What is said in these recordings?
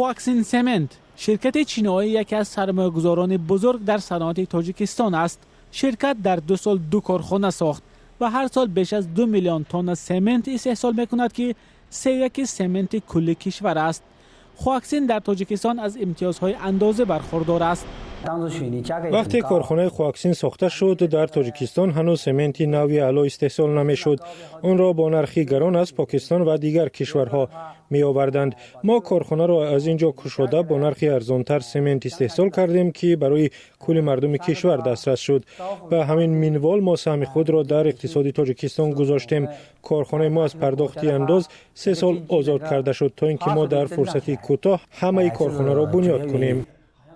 Хуаксин Семент, ширкати чиноӣ, яке аз сармоягузорони бузург дар саноати Тоҷикистон аст. Ширкат дар 2 сол ду корхона сохт ва ҳар сол беш аз 2 миллион тонна семент истеҳсол мекунад, ки сеяки сементи кулли кишвар аст. Хуаксин дар Тоҷикистон аз имтиёзҳои андозӣ бархурдор аст. Вақте корхонаи Хуаксин сохта шуд, дар Тоҷикистон ҳанӯз сементи нави аъло истеҳсол намешуд. Онро бо нархи гарон аз Покистон ва дигар кишварҳо меоварданд. Мо корхонаро аз ин ҷо кушода, бо нархи арзонтар семент истеҳсол кардем, ки барои кулли мардуми кишвар дастрас шуд. Ба ҳамин минвол мо саҳми худро дар иқтисоди Тоҷикистон гузоштем. Корхонаи мо аз пардохти андоз 3 сол озод карда шуд, то ин ки мо дар фурсати кӯтоҳ ҳамаи корхонаро бунёд кунем.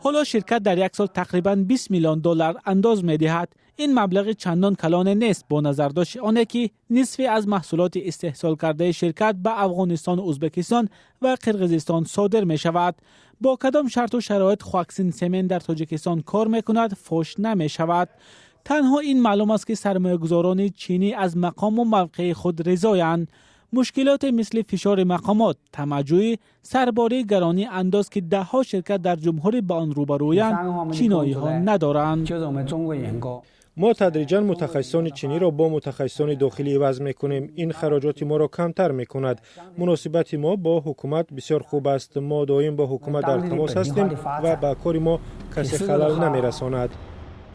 Ҳоло ширкат дар як сол тақрибан 20 миллион доллар андоз медиҳад. Ин маблағи чандон калоне нест, бо назардошти оне ки нисфе аз маҳсулоти истеҳсолкардаи ширкат ба Афғонистону Ӯзбекистон ва Қирғизистон содир мешавад. Бо кадом шарту шароит Хуаксин Семент дар Тоҷикистон кор мекунад, фош намешавад. Танҳо ин маълум аст, ки сармоягузорони чинӣ аз мақому мавқеи худ ризоянд. Мушкилоте мисли фишори мақомот, тамаъҷӯӣ, сарбории гаронии андоз, ки даҳҳо ширкат дар ҷумҳурӣ ба он рӯбарӯянд, чиноиҳо надоранд. Мо тадриҷан мутахассисони чиниро бо мутахассисони дохилӣ иваз мекунем. Ин хароҷоти моро камтар мекунад. Муносибати мо бо ҳукумат бисёр хуб аст. Мо доим бо ҳукумат дар тамос ҳастем ва ба кори мо касе халал намерасонад.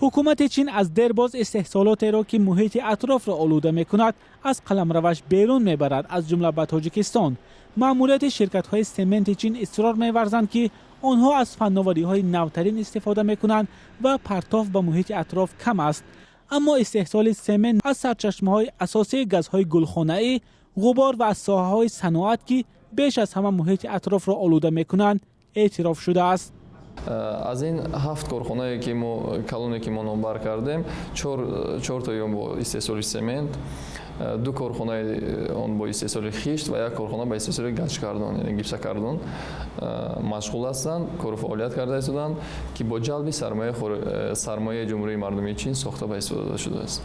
Ҳукумати Чин аз дербоз истеҳсолотеро, ки муҳити атрофро олуда мекунад, аз қаламраваш берун мебарад, аз ҷумла ба Тоҷикистон. Маъмурияти ширкатҳои сементи Чин исрор меварзанд, ки онҳо аз фанновариҳои навтарин истифода мекунанд ва партов ба муҳити атроф кам аст. Аммо истеҳсоли семент аз сарчашмаҳои асосии газҳои гулхонаӣ, ғубор ва аз соҳаҳои саноат, ки беш аз ҳама муҳити атрофро олуда мекунанд, эътироф шудааст. Аз ин ҳафт корхонае, ки мо калоне, ки мо номбар кардем, чортои он бо истеҳсоли семент, ду корхонаи он бо истеҳсоли хишт ва як корхона ба истеҳсоли гачкардон, яъне гипсакардон машғул ҳастанд, кору фаъолият карда истоданд, ки бо ҷалби сармояи Ҷумҳурии Мардумии Чин сохта ба истифода шудааст.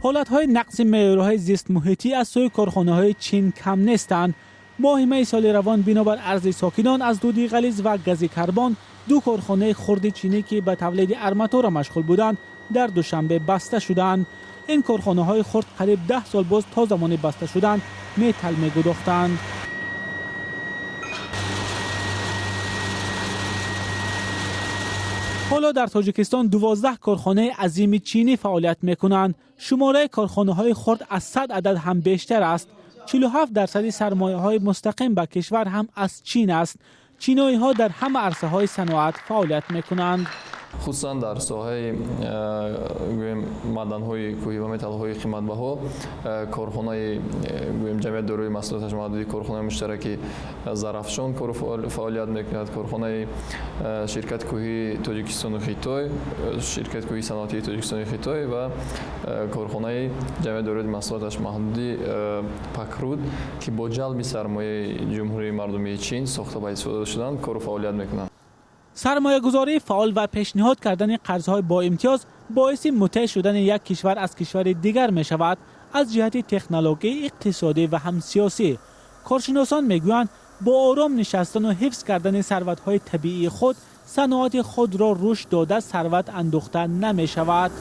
Ҳолатҳои нақзи меъёрҳои зистмуҳитӣ аз сӯи корхонаҳои Чин кам нестанд. Моҳи майи соли равон, бинобар арзи сокинон аз дуди ғализ ва гази карбон, ду корхонаи хурди чинӣ, ки ба тавлиди арматура машғул буданд, дар Душанбе баста шуданд. Ин корхонаҳои хурд қариб 10 сол боз то замони баста шудан металл мегудохтанд. Ҳоло дар Тоҷикистон 12 корхонаи азими чинӣ фаъолият мекунанд. Шумораи корхонаҳои хурд аз 100 адад ҳам бештар аст. 47 дарсади сармояҳои мустақим ба кишвар ҳам аз Чин аст. Чиноиҳо дар ҳама арсаҳои саноат фаъолият мекунанд. Хусусан дар соҳаи, гӯем, маъданҳои кӯҳӣ ва металлҳои қиматбаҳо корхонаи, гӯем, ҷамъият дорои маҳсулоташ маҳдуди корхонаи муштараки Зарафшон кору фаъолият мекунад, корхонаи ширкати кӯҳии Тоҷикистону Хитой, ширкати кӯҳии саноатии Тоҷикистони Хитой ва корхонаи ҷамъият дорои маҳсулоташ маҳдуди Пакруд, ки бо ҷалби сармояи Ҷумҳурии Мардумии Чин сохта ба истифода шуданд, кору фаъолият мекунанд. Сармоягузории фаъол ва пешниҳод кардани қарзҳои боимтиёз боиси мутеъ шудани як кишвар аз кишвари дигар мешавад, аз ҷиҳати технологӣ, иқтисодӣ ва ҳам сиёсӣ. Коршиносон мегӯянд, бо ором нишастану ҳифз кардани сарватҳои табиии худ, саноати худро рушд дода, сарват андӯхта намешавад.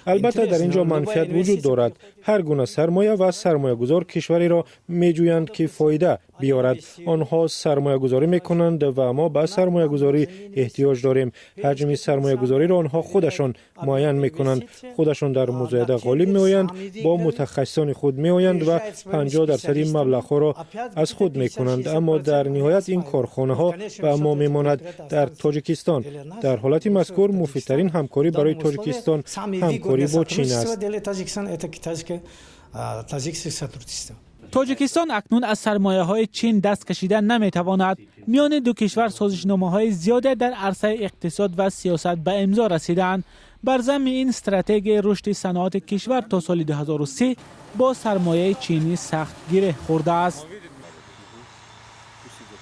Албатта, дар ин ҷо манфиат вуҷуд дорад. Ҳар гуна сармоя ва сармоягузор кишвареро меҷӯянд, ки фоида биёрад. Онҳо сармоягузорӣ мекунанд ва мо ба сармоягузорӣ эҳтиёҷ дорем. Ҳаҷми сармоягузориро онҳо худашон муайян мекунанд, худашон дар музояда ғолиб меоянд, бо мутахассисони худ меоянд ва 50 дарсади маблағҳоро аз худ мекунанд. Аммо дар ниҳоят ин корхонаҳо ба мо мемонад дар Тоҷикистон. Дар ҳолати мазкур муфидтарин ҳамкорӣ барои Тоҷикистон ҳамкорӣ бо Чин аст. Тоҷикистон акнун аз сармояҳои Чин даст кашида наметавонад. Миёни ду кишвар созишномаҳои зиёде дар арсаи иқтисод ва сиёсат ба имзо расидаанд. Бар замми ин, стратегияи рушди саноати кишвар то соли 2030 бо сармояи чинӣ сахт гиреҳ хӯрдааст.